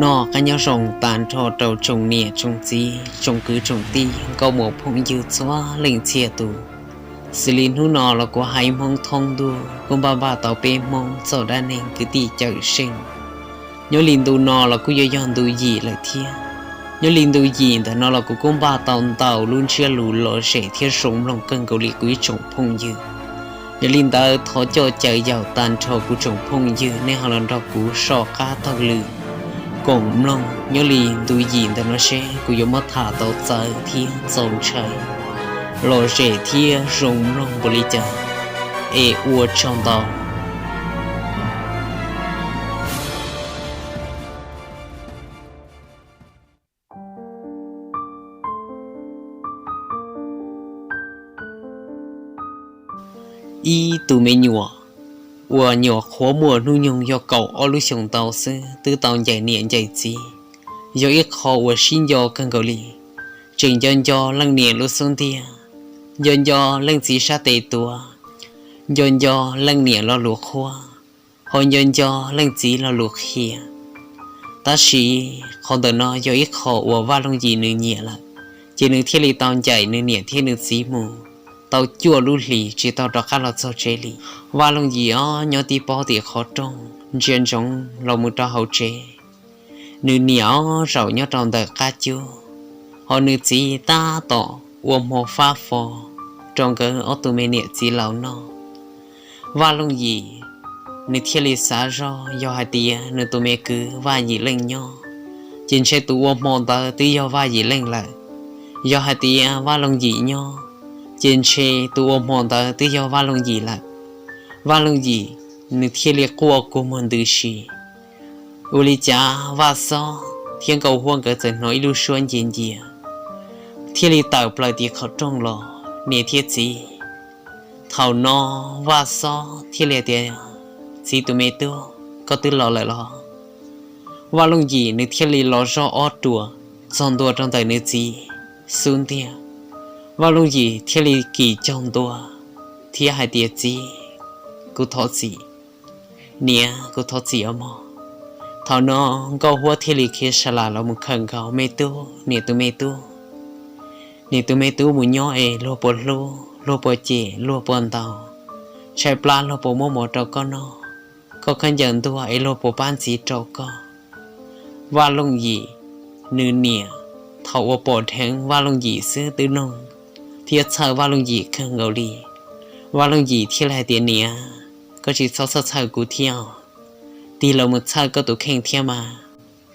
Noj qab nyob zoo tag nrho rau tsoom niam tsoom txiv tsoom kwv tsoom tij nkauj muam phooj ywg txhua leej txhia tus. Xws li hnub no los kuv haiv Hmoob thoob ntuj kuj npaj npaj tau peb Hmoob txoj dab neeg kwv tij cawm seej. Nyob li ntu no los kuj yuav yog ntu yim lawm thiab. Nyob li ntu yim ntawm no los kuv kuj npaj tau ntau lub ntsiab lus lom zem thiab zoo mloog kawg nkaus li kuv ib tsoom phooj ywg. Yog li ntawd thov coj caw yaum tag nrho kuv tsoom phooj ywg nej ho los nrog kuv soj qab taug lw koom mloog nyob li ntu yim ntawm no seb kuv yuav muab tham tau txawv thiab txaus ntshai, lom zem thiab zoo mloog npaum li cas. Es ua tsaug ntau. Ib tug me nyuam uas nyuam qhuav muaj hnub nyoog yog kaum ob lub xyoos ntau xwb twb tau ncaim niam ncaim txiv, yog ib qho uas sib nco kawg nkaus li. Tseem nco nco leej niam lub xub ntiag, nco nco leej txiv sab tes tuav, nco nco leej niam lo lus qhuab, ho nco nco leej txiv lo lus qhia. Tab sis qhov ntawm no yog ib qho uas Vaj Looj Yim nws nyiam lawm, ces nws thiaj li tau ncaim nws niam thiab nws txiv mus tau cuaj lub hlis tsis tau rov qab los txog tsev li. Vaj Looj Yim ob nyob tib pob tim qhov rooj ntsia ntsoov los mus rau hauv tsev. Nws niam ob zaum nyob rau ntawm qab cub, ho nws txiv tab tom ua hmo fab fo rau nkawd ob tug me niam txiv laus noj. Vaj Looj Yim nws thiaj li xav zoj yog hais tias nws tus me kwv Vaj Yim Leej nyob, ces ntshe tus ua hmo ntawd twb yog Vaj Yim Leej lawm. Yog hais tias Vaj Looj Yim nyob, ces ntshe tus ua hmo ntawd twb yog Vaj Looj Yim lawm. Vaj Looj Yim nws thiaj li quaj kua muag ntws si. Ua li cas Vaj Xob thiab Nkauj Huab nkawd txawm hnov ib lub suab ncia ncia, thiaj li tawm plaws tim qhov rooj los niam thiab txiv. Thaum no Vaj Xob thiaj li tias, Txiv tus me tub, koj twb los lawm los? Vaj Looj Yim nws thiaj li los zoj ob ruam txog ntua rau ntawm nws txiv xub ntiag. Vaj Looj Yim thiaj li kim caug ntua thiab hais tias, Txiv, kuv thov txim. Niam, kuv thov txim os mog. Thaum no Nkauj Huab thiaj li khiav sa las los mus khawm nkaus, Me tub, niam tus me tub, niam tus me tub mus nyob es luag puas hlub, luag puas cem, luag puas ntaus, tshaib plab luag puas muab mov rau koj noj, koj khaub ncaws ntuag es luag puas pab ntxiv rau koj? Vaj Looj Yim nws niam thaum uas pom dheev Vaj Looj Yim xwb twb noog thiab txhawj Vaj Looj Yim kawg nkaus li. Vaj Looj Yim thiaj li hais tias, Niam, koj tsis txhob txhawj txhawj kuv thiab os. Tig los mus txhawj koj tus kheej thiab mas.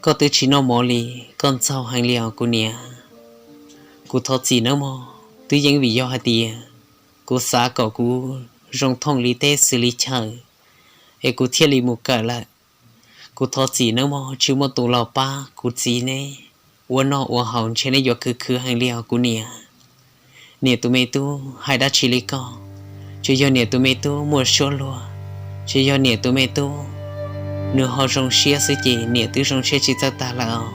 Koj twb tsis noj mov li, koj ntxaug heev li os kuv niam. Kuv thov txim nawb mog, twb yeej vim yog hais tias kuv xav kom kuv zoo thooj li teb xws li chaw, es kuv thiaj li mus kawm lawm. Kuv thov txim nawb mog, tsis muaj tus los pab kuv txiv neb ua noj ua haus, ntshe neb yuav khwv khwv heev li os kuv niam. Niam tus me tub hais dab tsi li koj? Tsuas yog niam tus me tub muaj suab luag, tsuas yog niam tus me tub nws ho zoo siab xwb ces niam twb zoo siab tsis txawj tag lawm os.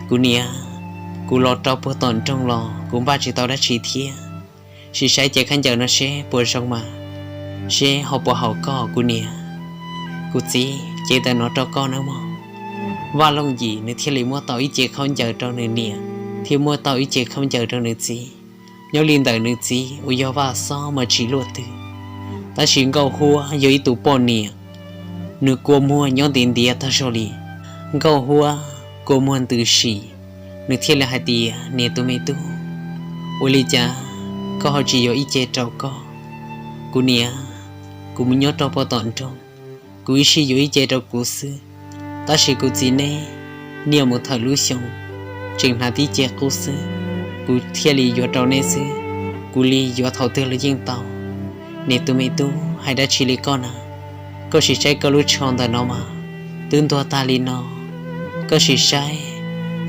Kuv niam, kuv los rau puag tom nroog los kuv npaj tsis tau dab tsi thiab. Sim saib cev khaub ncaws no seb puas zoo mas, seb ho puas haum koj kuv niam. Kuv txiv, cev ntawm no rau koj nawb mog. Vaj Looj Yim nws thiaj li muab tau ib cev khaub ncaws rau nws niam, thiab muab tau ib cev khaub ncaws rau nws txiv. Nyob li ntawm nws txiv uas yog Vaj Xob mas tsis luaj twg, tab sis Nkauj Huab yog ib tus poj niam, nws kua muag nyob ntiav ntiav tag zog li. Nkauj Huab kua muag ntws si, nws thiaj li hais tias, Niam tus me tub, ua li cas koj ho tsis yuav ib ce rau koj? Kuv niam, kuv mus nyob rau puag tom nroog, kuv ib sij yuav ib ce rau kuv xwb, tab sis kuv txiv neb niaj mus thawm lub xyoo tseem hnav tib ce qub xwb, kuv thiaj li yuav rau neb xwb. Kuv li yuav thaum twg los yeej tau. Niam tus me tub, hais dab tsi li koj na? Koj sim saib koj lub tsho ntawm no mas twb ntuag tag li no. Koj sim saib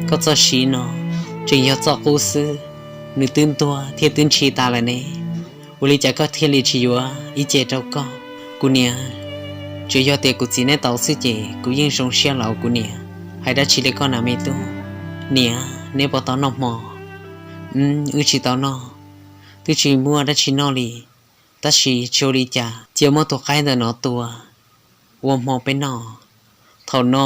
koj txoj siv no, tseem yog txoj qub xwb, nws twb ntuag thiab twb ntshis tas lawm ne. Ua li cas koj thiaj li tsis yuav ib ce rau koj? Kuv niam, tsuas yog tias kuv txiv neb tau xwb ces kuv yeej zoo siab los kuv niam. Hais dab tsi li koj na me tub? Niam, neb puas tau noj hmo? Wb tsis tau noj, twb tsis muaj dab tsi noj li. Tab sis tsis ua li cas, cia muab tus qaib ntawm no tua, ua hmo peb noj. Thaum no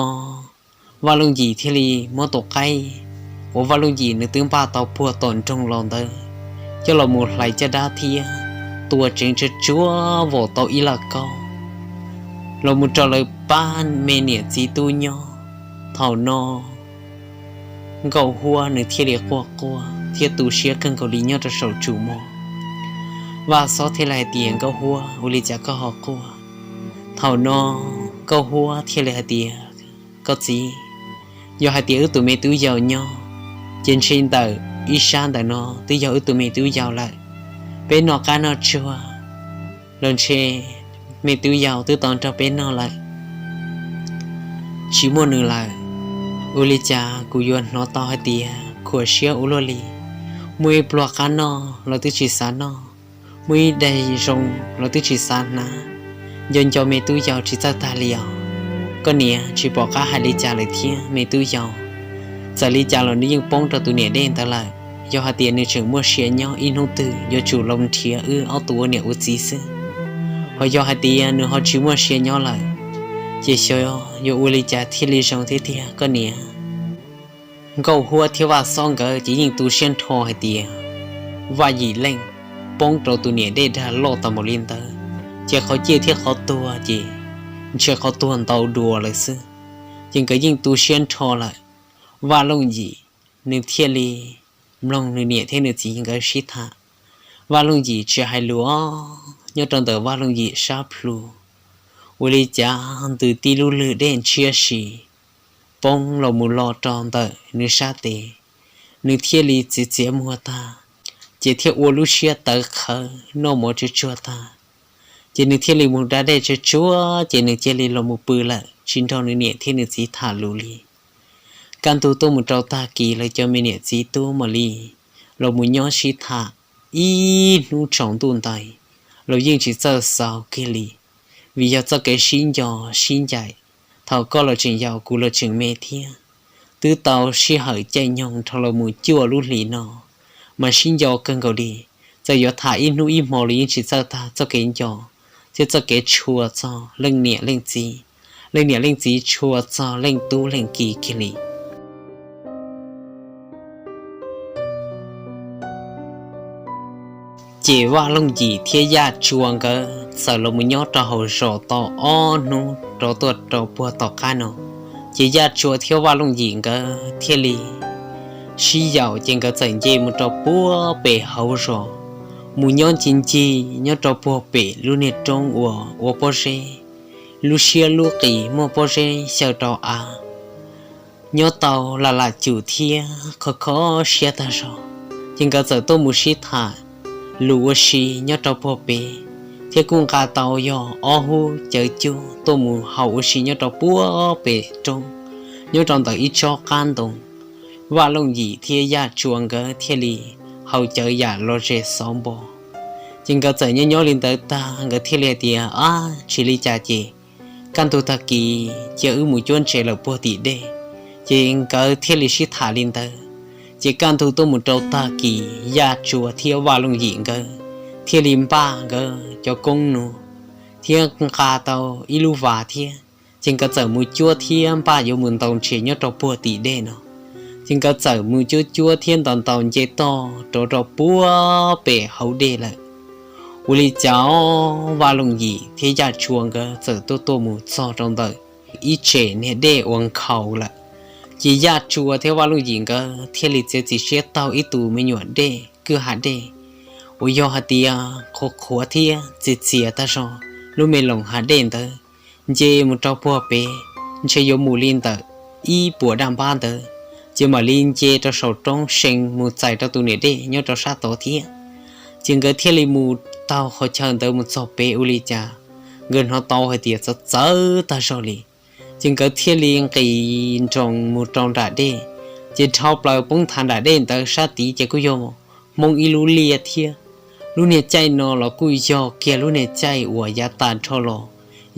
Vaj Looj Yim thiaj li muab tus qaib uas Vaj Looj Yim nws twb npaj tau puag tom nroog los ntawd coj los mus hlais caj dab thiab tua tseev tsuag tsuag vau tau ib laj kaub los mus rau lawv pab me niam txiv tub nyob. Thaum no Nkauj Huab nws thiaj li quaj quaj thiab tu siab kawg nkaus li nyob rau saum tsum mog. Vaj Xob thiaj li hais tias, Nkauj Huab, ua li cas koj ho quaj? Thaum no Nkauj Huab thiaj li hais tias, Koj txiv, yog hais tias wb tus me tub yau nyob, ces ntshe ntawm ib sab ntawm no twb yog wb tus me tub yau lawm. Peb noj qab noj tsuag los ntshe me tub yau twb tau nrog peb noj lawm. Tsis muaj nws lawm, ua li cas kuv yuav hnov tau hais tias khuam siab ua luaj li. Muaj ib pluag qab noj los twb tsis xav noj, muaj ib daig zoo los twb tsis xav hnav, nco nco me tub yau tsis txawj tag li os. Koj niam, tsis pom qab hais li cas lawm thiab me tub yau. Txawm li cas los nws yeej poob rau tus niam dej ntawd lawm. Yog hais tias nws tseem muaj sia nyob, ib hnub twg yuav tsum los nrhiav wb ob tug ua niam ua txiv xwb. Ho yog hais tias nws ho tsis muaj sia nyob lawm, ces xyov yuav ua li cas thiaj li zoo thiab tiag koj niam. Nkauj Huab thiab Vaj Xob nkawd ces yeej tu siab nrho hais tias Vaj Yim Leej poob rau tus niam dej dag loj tas npaum li ntawd, ces qhov ciaj thiab qhov tuag ces ntshe qhov tuag ntau dua lawm xwb. Ces nkawd yeej tu siab nrho lawm. Vaj Looj Yim nws thiaj li mloog nws niam thiab nws txiv nkawd sib tham. Vaj Looj Yim tsis hais lus os, nyob rau ntawm Vaj Looj Yim sab plhu, ua li cas ntws tib lub lwg dej ntshiab si poob los mus lo rau ntawm nws sab tes, nws thiaj li txiav txiav muag tag, ces thiaj ua lub siab tawv qhawv noj mov tsuag tsuag tag, ces nws thiaj li mus da dej tsuag tsuag ces nws cia li los mus pw lawm, tsis nrog nws niam thiab nws txiv tham lus li. Kaj ntug tuaj mus rau tag kis lawv cov me niam txiv tub mam li los mus nyob sib tham ib hnub tsaus ntuj nti, los yeej tsis txawj xaus kiag li, vim yog txoj kev sib nco sib ncaim, thaum koj los tseem yau kuv los tseem me thiab, twb tau sij hawm caij nyoog dhau los mus cuaj lub hlis no, mas sib nco kawg nkaus li. Txawm yuav tham ib hnub ib hmo los yeej tsis txawj tag txoj kev nco thiab txoj kev tshua txog leej niam leej txiv, leej niam leej txiv tshua txog leej tub leej ki kiag li. Ces Vaj Looj Yim thiab Yaj Tsua nkawd txawm los mus nyob rau hauv zos tau ob hnub rov tuaj rau puag tom qab no, ces Yaj Tsua thiab Vaj Looj Yim nkawd thiaj li sib yaum, ces nkawd txawm nce mus rau puag pem hauv zos, mus nyob ncig ncig nyob rau puag pem lub niag roob uas ua pob zeb, lub siab lub qis muaj pob zeb xyaw rau av, nyob tau lam lam cum thiab kho kho siab tag zog. Ces nkawd txawm tuaj mus sib tham lus ua si nyob rau puag pem, thiab kuj nqa tau yog ob hub cawv cub tuaj mus haus ua si nyob rau puag pem roob, nyob rau ntawm ib tsob qab ntoo. Vaj Looj Yim thiab Yaj Tsua nkawd thiaj li haus cawv yam los ze xov npo. Ces nkawd txawm nyob nyob li ntawd tag, nkawd thiaj li hais tias, Ab, tsis li cas ces kaj ntug tag kis cia wb mus cuab ntses lawm puag tim dej. Ces nkawd thiaj li sib tham li ntawd. Ces kaj ntug tuaj mus rau tag kis, Yaj Tsua thiab Vaj Looj Yim nkawd thiaj li npaj nkawd cov koob nus thiab nqa tau ib lub vas thiab. Ces nkawd txawm mus cuab thiab npaj yuav mus ntaus ntses nyob rau puag tim dej no. Ces nkawd txawm mus cuab cuab thiab ntaus ntaus nce toj rov rau puag pem hauv dej lawm. Ua li cas Vaj Looj Yim thiab Yaj Tsua nkawd txawm tuaj tuaj mus txog rau ntawm ib tsem niag dej uas nkhaus lawm. Ces Yaj Tsua thiab Vaj Looj Yim nkawd thiaj li txiav txim siab taug ib tus me nyuam dej kwj ha dej uas yog hais tias qhuav qhuav thiab txias txias tag zog, lub me loos ha dej ntawd nce mus rau puag pem, ntshe yuav mus li ntawm ib puas daj npab ntawd, ces mam li nce rau saum roob see mus txais rau tus niam dej nyob rau sab tod thiab. Ces nkawd thiaj li mus taug qhov chaw ntawd mus txog pem ua li cas nkawd hnov tau hais tias txawv txawv tag zog li. Ces nkawd thiaj li nqis nroos mus rau nram dej, ces dhau plaws poob thav nram dej ntawd sab tid ces kuj yog Hmoob ib lub liaj thiab. Lub niag caij no los kuj yog kiag lub niag caij uas yav tas nrho los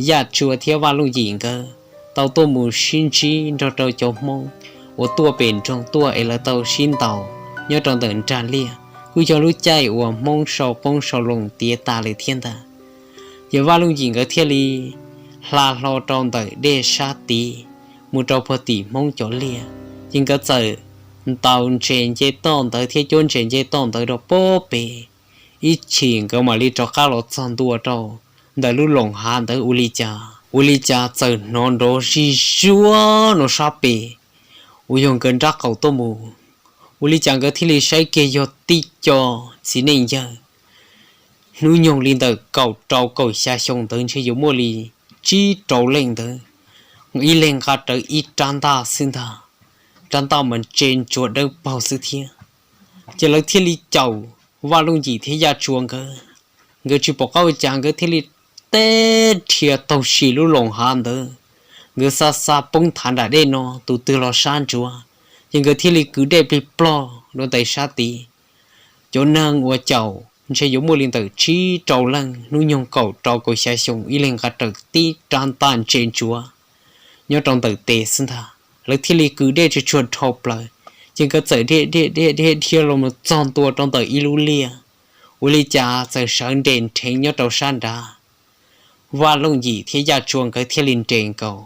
Yaj Tsua thiab Vaj Looj Yim nkawd tau tuaj mus sib ntsib nrog rau cov Hmoob uas tuaj pem nroog tuaj es lawv tau sib ntaus nyob rau ntawm nrag liaj, kuj yog lub caij uas Hmoob sau qoob sau loo tiav tas lawm thiab ntag. Ces Vaj Looj Yim nkawd thiaj li hla hlo rau ntawm dej sab tid mus rau puag tim Hmoob cov liaj, ces nkawd txawm ntaus ntses nce toj ntawd thiab cuab ntses nce toj ntawd rau puag pem, ib chim nkawd mam li rov qab los txog ntua rau ntawm lub loos hav ntawd ua li cas, ua li cas txawm hnov nrov zij zuag no sab pem uas yog nkawd nraub qaum tuaj mus. Ua li cas nkawd thiaj li saib kiag yog tib co txiv neej yawg hnub nyoog li ntawm kaum rau kaum xya xyoo ntawd ntshe yuav muaj li tsib rau leej ntawd, ib leeg nqa rawv ib rab ntaj xwb ntag. Rab ntaj mas ntse ntsuav dawb paug xwb thiab. Ces lawv thiaj li caum Vaj Looj Yim thiab Yaj Tsua nkawd. Nkawd tsis pom qab ua cas nkawd thiaj li teb rhia taug sim lub loos hav ntawd. Nkawd xa xa poob thav nram dej no tus twg los sab ntsuav, ces nkawd thiaj li kwv dej plig plog rau ntawm sab tid. Cov neeg uas caum ntshe yuav muaj li ntawm tsib rau leej, hnub nyoog kaum rau kaum xya xyoo, ib leeg nqa rawv tib rab ntaj ntse ntsuav nyob rau ntawm tes xwb ntag. Lawv thiaj li kwv dej tsuag tsuag dhau plaws, ces nkawd txawm dhia dhia dhia dhia dhia los mus txog ntua rau ntawm ib lub liaj. Ua li cas txawm sawv nres nrheev nyob rau sab nrad. Vaj Looj Yim thiab Yaj Tsua nkawd thiaj li nres nkaus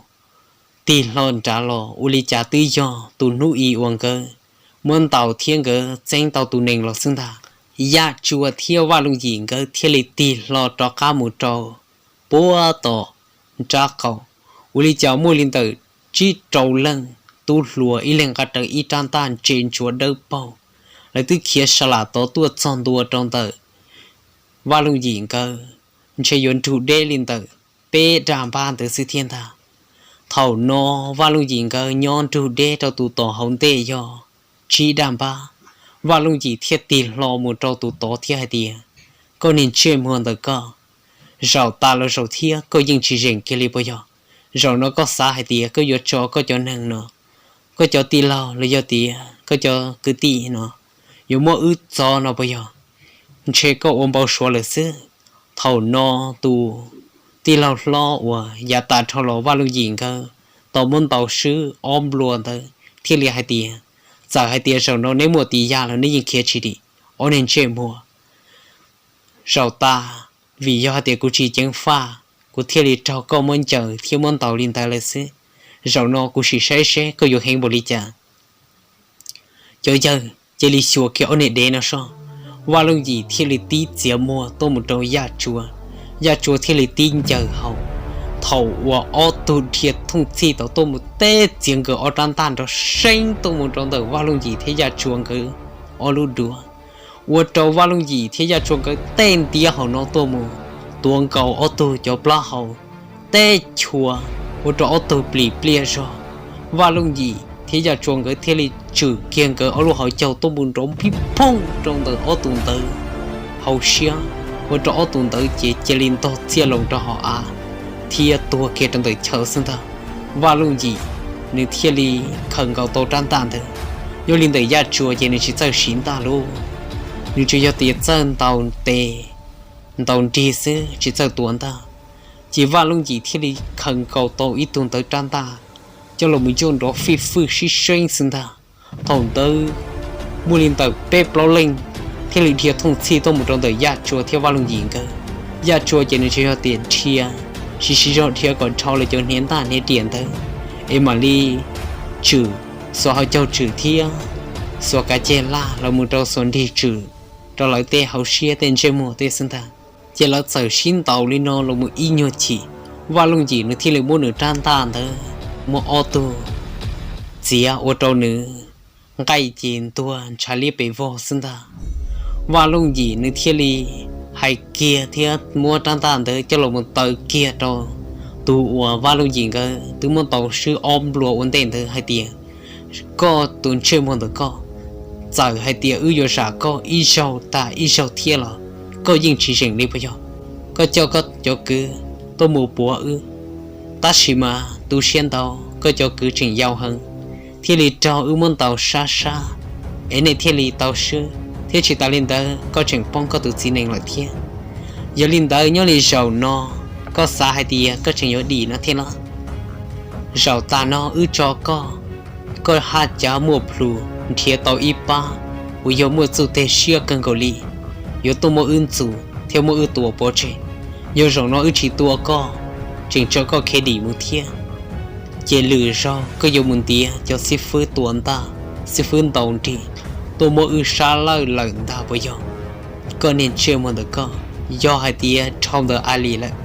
tig hlo nrad los, ua li cas twb yog tus hnub i uas nkawd muab ntaus thiab nkawd txeeb tau tus nees los xwb ntag. Yaj Tsua thiab Vaj Looj Yim nkawd thiaj li tig hlo rov qab mus rau puag tom nraub qaum. Ua li cas muaj li ntawm tsib rau leej tub hluas ib leeg nqa rawv ib rab ntaj ntse ntsuav dawb paug. Lawv twb khiav sa lam tod tuaj txog ntua rau ntawm Vaj Looj Yim nkawd, ntshe yuav nrug deb li ntawm peb daj npab ntawd xwb thiab ntag. Thaum no Vaj Looj Yim nkawd nyob nrug deb rau tus tom hauv ntej yog tsib daj npab. Vaj Looj Yim thiaj tig hlo mus rau tus tod thiab hais tias, koj niag ntsej muag ntawm koj, zaum tas los zaum thiab koj yeej tsis zeem kiag li puas yog? Zaum no koj xav hais tias koj yuav tso koj cov neeg no, koj cov tij laug los yog tias koj cov kwv tij no yuav muab wb txov no puas yog? Ntshe koj ua npau suav lawm xwb. Thaum no tus tij laug hlob uas yav tas dhau los Vaj Looj Yim nkawd tau muab ntaus swb ob nplua ntawd thiaj li hais tias, txawm hais tias zaum no neb muaj tis yaj los neb yeej khiav tsis dim, ob niag ntsej muag. Zaum tas, vim yog hais tias kuv tsis ceev faj, kuv thiaj li raug koj muab ncaws thiab muab ntaus li ntawd lawm xwb. Zaum no kuv sim saib seb koj yuav heev npaum li cas. Cov yawg, cia li xyuas kiag ob niag dev no soj. Vaj Looj Yim thiaj li tib txiav muag tuaj mus rau Yaj Tsua. Yaj Tsua thiaj li tib ncaws hau. Thaum uas ob tug dhia thooj txhij tau tuaj mus teb txiav nkawd ob rab ntaj nrov seeb tuaj mus rau ntawm Vaj Looj Yim thiab Yaj Tsua nkawd ob lub duav, ua rau Vaj Looj Yim thiab Yaj Tsua nkawd tej ntiab hauv no tuaj mus tuav nkaus ob tug cov plaub hau, teb chua, ua rau ob tug plim pliaj zog. Vaj Looj Yim thiab Yaj Tsua nkawd thiaj li tswm kiag nkawd ob lub hauv caug tuaj mus nrov npij phooj rau ntawm ob tug ntawd hauv siab, ua rau ob tug ntawd ces cia li ntog txiaj loos rau hauv av thiab tuag kiag rau ntawm chaw xwb ntag. Vaj Looj Yim nws thiaj li khaws nkaus tau rab ntaj ntawd. Yog li ntawm Yaj Tsua ces nws tsis txawj siv ntaj lauj, nws tsuas yog tias txawj ntaus tes ntaus nrig xwb tsis txawj tua ntaj. Ces Vaj Looj Yim thiaj li khaws nkaus tau ib tug ntawd rab ntaj coj los mus ncauj nrov fij fwj sib seeb xwb ntag. Thaum ntawd muaj li ntawm peb plaub leej thiaj li dhia thooj txhij tuaj mus rau ntawm Yaj Tsua thiab Vaj Looj Yim nkawd. Yaj Tsua ces nws tsuas yog tias dhia, siv siv zog dhia kom dhau lawv cov hniav ntaj hniav riam ntawd es mam li tswm xuas hauv caug tswm thiab xuas kav ceg laj los mus rau xuas nrig tswm rau lawv tej hauv siab tej ntsej muag tej xwb ntag. Ces lawv txawm sib ntaus li no los mus ib nyuag chim, Vaj Looj Yim nws thiaj li muab nws rab ntaj ntawd muab ob tug txiav ua rau nws nqaij ces ntuag ntshav liab pes vog xwb ntag. Vaj Looj Yim nws thiaj li hais kiag thiab muab rab ntaj ntawd coj los mus taw kiag rau tus uas Vaj Looj Yim nkawd twb muab ntaus swb ob nplua ua ntej ntawd hais tias, koj tus ntsej muag ntawm koj, txawm hais tias wb yuav zam koj ib zaug tag ib zaug thiab los koj yeej tsis zeem li puas yog? Koj coj koj cov kwv tuaj mus puav wb, tab sis mas tu siab ntau, koj cov kwv tseem yau heev, thiaj li raug wb muab ntaus sab sab es nej thiaj li tau swb, thiab tsis tas li ntawd koj tseem poob koj tus txiv nees lawm thiab. Yog li ntawd nyob li zaum no koj xav hais tias koj tseem yuav dim no thiab los? Zaum tas no wb tso koj, koj haj cav muaj plhus nrhiav tau ib pab uas yog muaj txuj teg siab kawg nkaus li, yuav tuaj muab wb ntxuam thiab muab wb tua pov tseg. Yog zaum no wb tsis tua koj, tseem tso koj khiav dim mus thiab. ces lwm zaug koj yuav mus ntiav cov xib fwb tua ntaj, xib fwb ntaus nrig tuaj muab wb sab lawj lawm ntag puas yog? Koj niag ntsej muag ntawm koj, yog hais tias dhau ntawm a li lawm,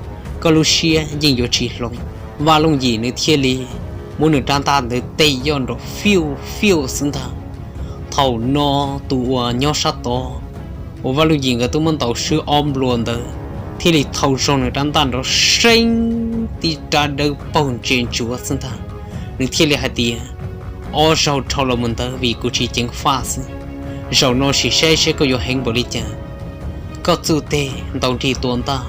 koj lub siab yeej yuav tsis hloov. Vaj Looj Yim nws thiaj li muab nws rab ntaj ntawd tej yoj nrov fiuj fiuj xwb ntag. Thaum no tus uas nyob sab tod uas Vaj Looj Yim nkawd twb muab ntaus swb ob nplua ntawd thiaj li thau zog nws rab ntaj nrov seeb tib rab dawb paug ntse ntsuav xwb ntag. Nws thiaj li hais tias, ob zaug dhau los mus ntawd vim kuv tsis ceev faj xwb, zaum no sim saib seb koj yuav heev npaum li cas. Koj txuj teg ntaus nrig tua ntaj,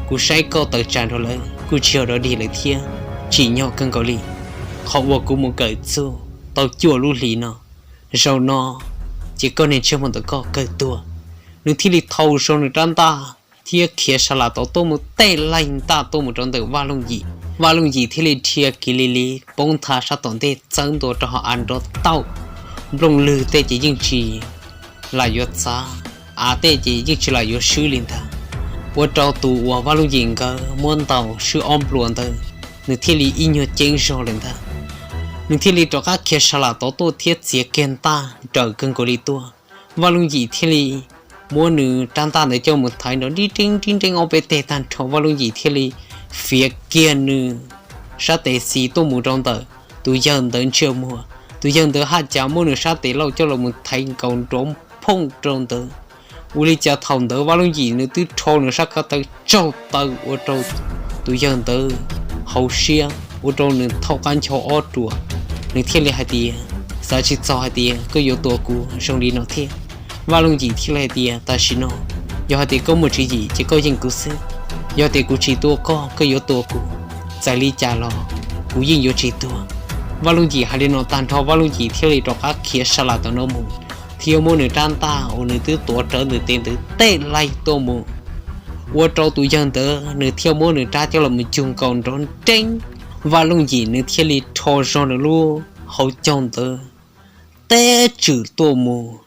kuv saib koj tawm tsam nrog lawv kuj tsis yog dog dig lawm thiab, tsim nyog kawg nkaus li. Qhov uas kuv mus kawm txuj tau cuaj lub hlis no, zaum no ces koj niag ntsej muag ntawm koj kawg tuag. Nws thiaj li thau zog nws rab ntaj thiab khiav sa las tod tuaj mus tej laig ntaj tuaj mus rau ntawm Vaj Looj Yim. Vaj Looj Yim thiaj li dhia kiv li li poob nthav sab tom ntej txawb ntua rau hauv av nrov tauj, nplooj lwg tej ces yeej tsis lam yuav txav, av tej ces yeej tsis lam yuav swb li ntag. Ua rau tus uas Vaj Looj Yim nkawd muab ntaus swb ob nplua ntawd, nws thiaj li ib nyuag ceeb zog lawm ntag. Nws thiaj li rov qab khiav sa las tod tuaj thiab txiav kiag ntaj nrawm kawg nkaus li tuaj. Vaj Looj Yim thiaj li muab nws rab ntaj ntawd coj mus thaiv nrov nrib nreeb nrib nreeb ob peb teg tag nrho, Vaj Looj Yim thiaj li fiav kiag nws sab tes xis tuaj mus rau ntawm tus yawg ntawd ntsej muag. Tus yawg ntawd haj cav muab nws sab tes laug coj los mus thaiv nkaus nrov phooj rau ntawd. Ua li cas thaum ntawd Vaj Looj Yim nws twb rho nws sab ko taw tsaug taw ua rau tus yawg ntawd hauv siab, ua rau nws thaub qab ncho ob ruam. Nws thiaj li hais tias, xav tsis txog hais tias koj yuav tua kuv zoo li no thiab. Vaj Looj Yim thiaj li hais tias, tam sim no yog hais tias koj muaj tswv yim ces koj yeej kuv xwb, yog tias kuv tsis tua koj koj yuav tua kuv, txawm li cas los kuv yeej yuav tsis tuag. Vaj Looj Yim hais li no tag nrho Vaj Looj Yim thiaj li rov qab khiav sa las tom no mus thiab muab nws rab ntaj uas nws twb tuav rawv ntawm tes ntawd tej laig tuaj mus, ua rau tus yawg ntawd nws thiaj muab nws rab coj los mus cug nkaus nrov nreeb. Vaj Looj Yim nws thiaj li rho zog nws lub hauv caug ntawd teb tswm tuaj mus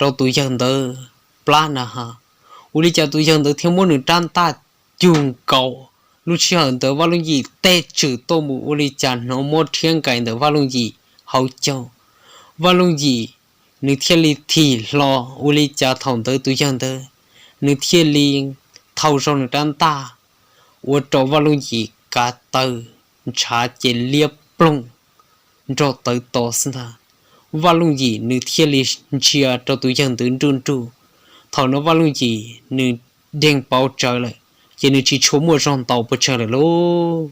rau tus yawg ntawd plab na has. Ua li cas tus yawg ntawd thiaj muab nws rab ntaj cug nkaus. Lub sij hawm ntawd Vaj Looj Yim teb tswm tuaj mus ua li cas hnov mob rhiab nkais ntawm Vaj Looj Yim hauv caug. Vaj Looj Yim nws thiaj li thim hlo, ua li cas thaum ntawd tus yawg ntawd nws thiaj li thau zog nws rab ntaj ua rau Vaj Looj Yim kav taw ntshav ces liab ploog nrog tawv to xwb ntag. Vaj Looj Yim nws thiaj li ntsia rau tus yawg ntawd nruj nruj. Thaum no Vaj Looj Yim nws deeg pauv tsawv lawm, ces nws tsis tshua muaj zog ntaus pes tsawg lawm lauj.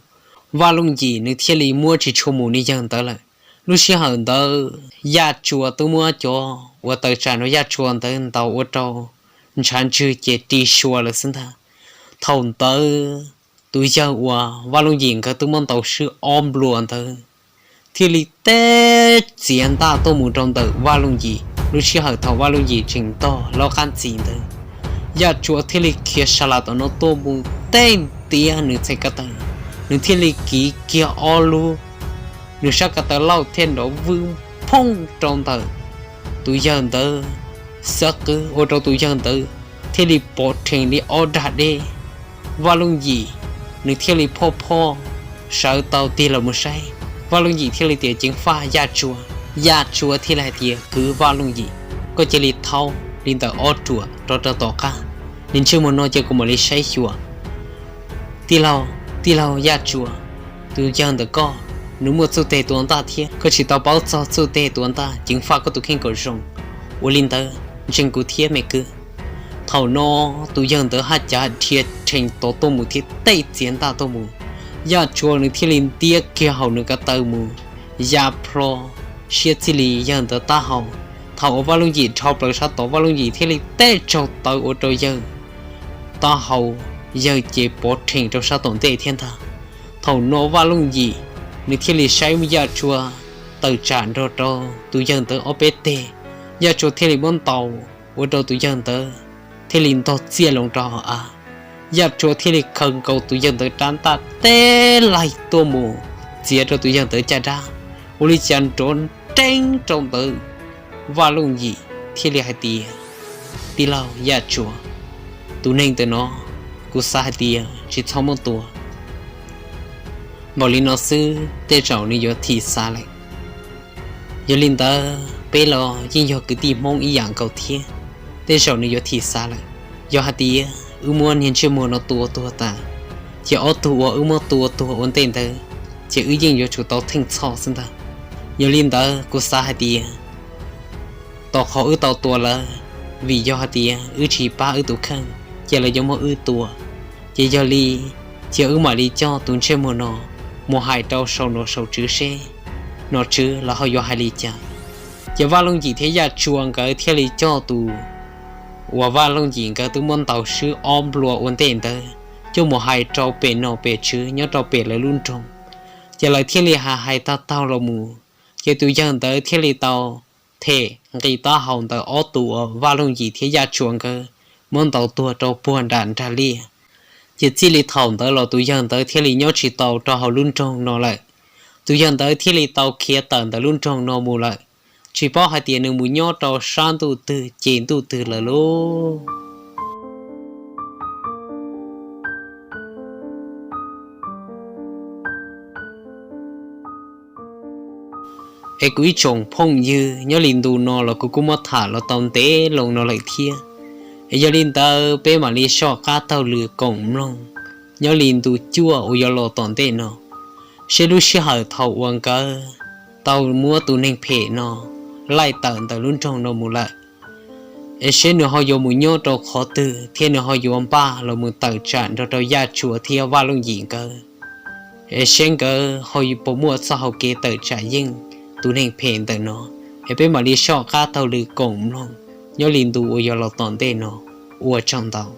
Vaj Looj Yim nws thiaj li muab tsis tshua mus nws yawg ntawd lawm. Lub sij hawm ntawd Yaj Tsua twb muab cov uas tawm tsam nrog Yaj Tsua ntawd ntaus ua rau ntshav ntswg ces ri sua lawm xwb ntag. Thaum ntawd tus yawg uas Vaj Looj Yim nkawd twb muab ntaus swb ob nplua ntawd thiaj li teb txiav ntaj tuaj mus rau ntawm Vaj Looj Yim. Lub sij hawm thaum Vaj Looj Yim tseem ntog lub qab ntxis ntawd, Yaj Tsua thiaj li khiav sa las tom no tuaj mus tej ntiab nws txhais ko taw, nws thiaj li kiv kiag ob lub, nws sab ko taw lauj thiaj nrov vwj phooj rau ntawm tus yawg ntawd xab qwb ua rau tus yawg ntawd thiaj li pov rhees li ob dag deb. Vaj Looj Yim nws thiaj li phoj phoj sawv tau tig los mus saib. Vaj Looj Yim thiaj li tias, ceev faj Yaj Tsua. Yaj Tsua thiaj li hais tias, kwv Vaj Looj Yim, koj cia li thaub li ntawm ob ruam rov rau tom qab, nws ntsej muag no ces kuv mam li saib xyuas. Tij laug, tij laug Yaj Tsua, tus yawg ntawm koj nws muaj txuj teg tua ntaj thiab, koj tsis tau paub txog txuj teg tua ntaj, ceev faj koj tus kheej kom zoo. Ua li ntawd ntseeg kuv thiab me kwv. Thaum no tus yawg ntawd haj cav dhia rhees tod tuaj mus thiab tej txiav ntaj tuaj mus. Yaj Tsua nws thiaj li ntiab kiag hauv nws ko taw mus, ya plho siab txij li yawg ntawd taub hau. Thaum uas Vaj Looj Yim dhau plaws sab tod, Vaj Looj Yim thiaj li teb tsaug tawv ua rau yawg taub hau, yawg ces pov rhees rau sab tom ntej thiab ntag. Thaum no Vaj Looj Yim nws thiaj li saib Yaj Tsua tawm tsam nrog rau tus yawg ntawd ob peb teg. Yaj Tsua thiaj li muab ntaus ua rau tus yawg ntawd thiaj li ntog txiaj loo rau hauv av. Yaj Tsua thiaj li khaws nkaus tus yawg ntawd rab ntaj tej laig tuaj mus txiav rau tus yawg ntawd caj dab. Ua li cas nrov nreeb rau ntawd, Vaj Looj Yim thiaj li hais tias, tij laug Yaj Tsua, tus neeg ntawm no kuv xav hais tias tsis txhob muab tua. Npaum li no xwb tej zaum nws yuav thim xav lawm. Yog li ntawd peb los yeej yog kwv tij Hmoob ib yam nkaus thiab, tej zaum nws yuav thim xav lawm. Yog hais tias wb muab niag ntsej muag no tua tuag tas, ces ob tug uas wb muab tua tuag ua ntej ntawd, ces wb yeej yuav tsum tau theej txhoj xwb ntag. Yog li ntawd kuv xav hais tias tom qhov wb tau tua lawv, vim yog hais tias wb tsis pab wb tus kheej, ces lawv yuav muab wb tua. Ces yog li, cia wb mam li coj tus ntsej muag no mus hais rau saum nom saum tswv seb nom tswv lawv ho yuav hais li cas. Ces Vaj Looj Yim thiab Yaj Tsua nkawd thiaj li coj tus uas Vaj Looj Yim nkawd twb muab ntaus swb ob nplua ua ntej ntawd coj mus hais rau pem nom pem tswv nyob rau pem lawv lub nroog. Ces lawv thiaj li hais hais tag taug los mus, ces tus yawg ntawd thiaj li tau them nqi taub hau ntawm ob tug uas Vaj Looj Yim thiab Yaj Tsua nkawd muab ntaus tuag rau puag nram nrag liaj. Ces txij li thaum ntawd los tus yawg ntawd thiaj li nyob tsis tau rau hauv lub nroog no lawm. Tus yawg ntawd thiaj li tau khiav tawm ntawm lub nroog no mus lawm, tsis paub hais tias nws mus nyob rau sab ntuj twg ces ntuj twg lawm lauj. Es kuv ib tsoom phooj ywg, nyob li ntu no los kuv kuj muab tham los tau ntev loo no lawm thiab. Es yog li ntawd peb mam li soj qab taug lw koom mloog nyob li ntu cuaj uas yuav los tom ntej no, seb lub sij hawm thaum uas nkawd tau muab tus neeg phem no laij tawm ntawm lub nroog no mus lawm, es seb nws ho yuav mus nyob rau qhov twg thiab nws ho yuav npaj los mus tawm tsam nrog rau Yaj Tsua thiab Vaj Looj Yim nkawd, es seb nkawd ho puas muaj txoj hau kev tawm tsam yeej tus neeg phem ntawm no. Es peb mam li soj qab taug lw koom mloog nyob li ntu uas yuav los tom ntej no. Ua tsaug ntau.